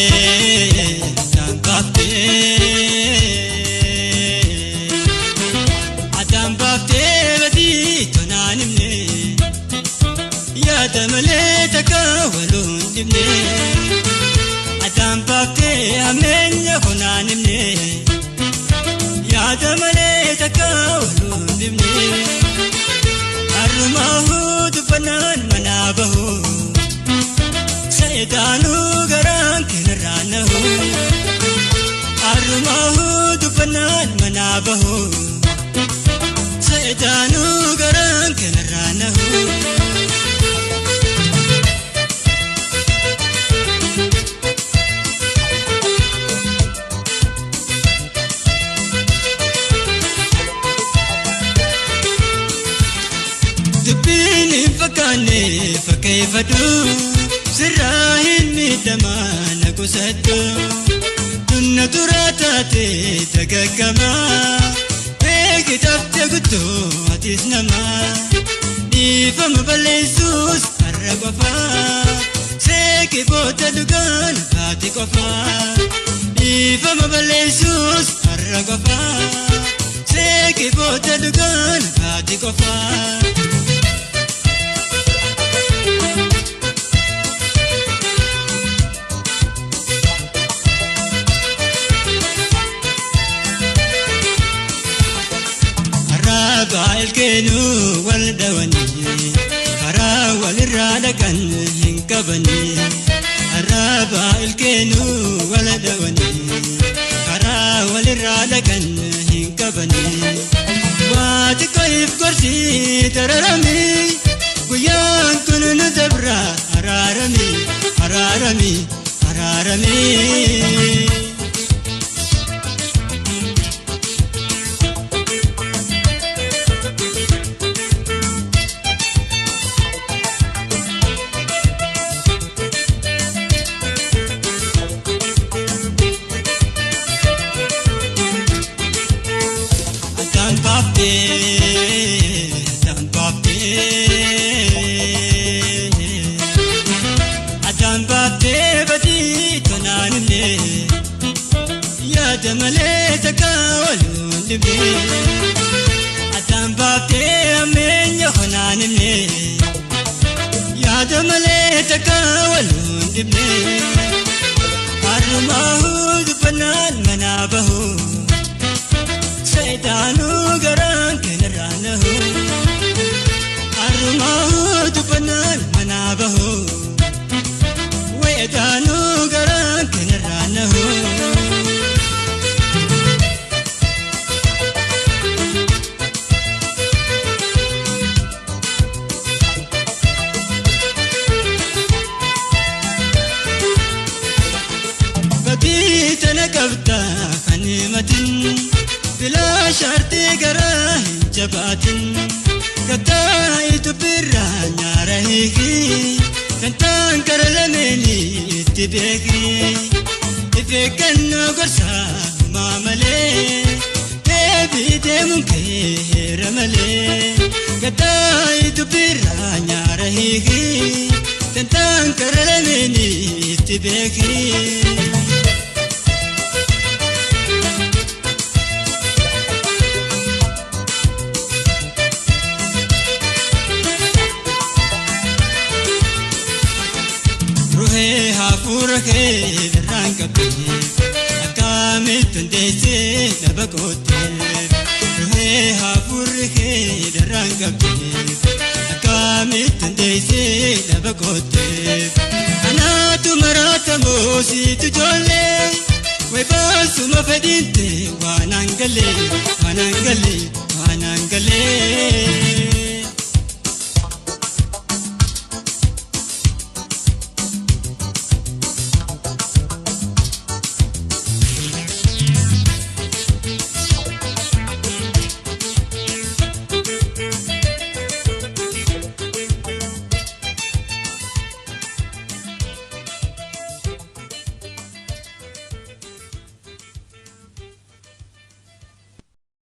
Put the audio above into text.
baaftee addaan baaftee addaan baaftee badii tonaan himne yaada malee takka waluun dhibne addaan baaftee hammeenya konaan himne yaada malee takka waluun dhibne har'umaa dubbannaan manaa bahu. Seetaanuu garaan kenarraa nahu har'umaa dubbannaan manaa bahu. Seetaanuu garaan kenarraa nahu. Dubbiin hin fakkaanne fakkeeffadhu. Sirraa hin miidhamaa na qusadhu tunna turaa taate dagaggamaa beeki tafte guutuu atis namaa dhiifama balleessuus har'a qofaa seeki booda dhugaan baate qofaa dhiifama balleessuus har'a qofaa seeki booda dhugaan baate qofaa. Baay'ee wal dawanii karaa walirraa dhaqan hin qabanii. Arraba ilkeenuu wal dawanii karaa walirraa dhaqan hin qabanii. Waa xiqqoo if gorsii dararamii guyyaan kun nu dabra araaramii araaramii araaramii. Addaan baaftee addaan baaftee addaan baaftee badii tonaan himne yaada malee takka waluun dhibne addaan baaftee hammeenya konaan himne yaada malee takka waluun dhibne har'umaa dubbannaan manaa bahu. Seetaanuu garaan kenarraa nahu har'umaa dubbannaan manaa bahu. Weetaanuu garaan kenarraa nahu. Badii tana qabda kan himatin. Bilaa shartii garaa hin jabaatin kattaa itubirraa nyaara hiiki kantaan kara lameenii itti beeki ifeeggannoo gorsaa humaa malee deebii deemuun kee heera malee kattaa itubirraa nyaara hiiki kantaan kara lameenii itti beeki. Ruhee hafuura kee irraan qabdee akkamitti hundeessee dhaba koottee. Ruhee hafuurri kee irraan qabdee akkamitti hundeessee dhaba koottee. Anaatu maraatamoo siitu ijoollee wayi baasuma fedhiinte waan hangalee waan hangalee waan hangalee.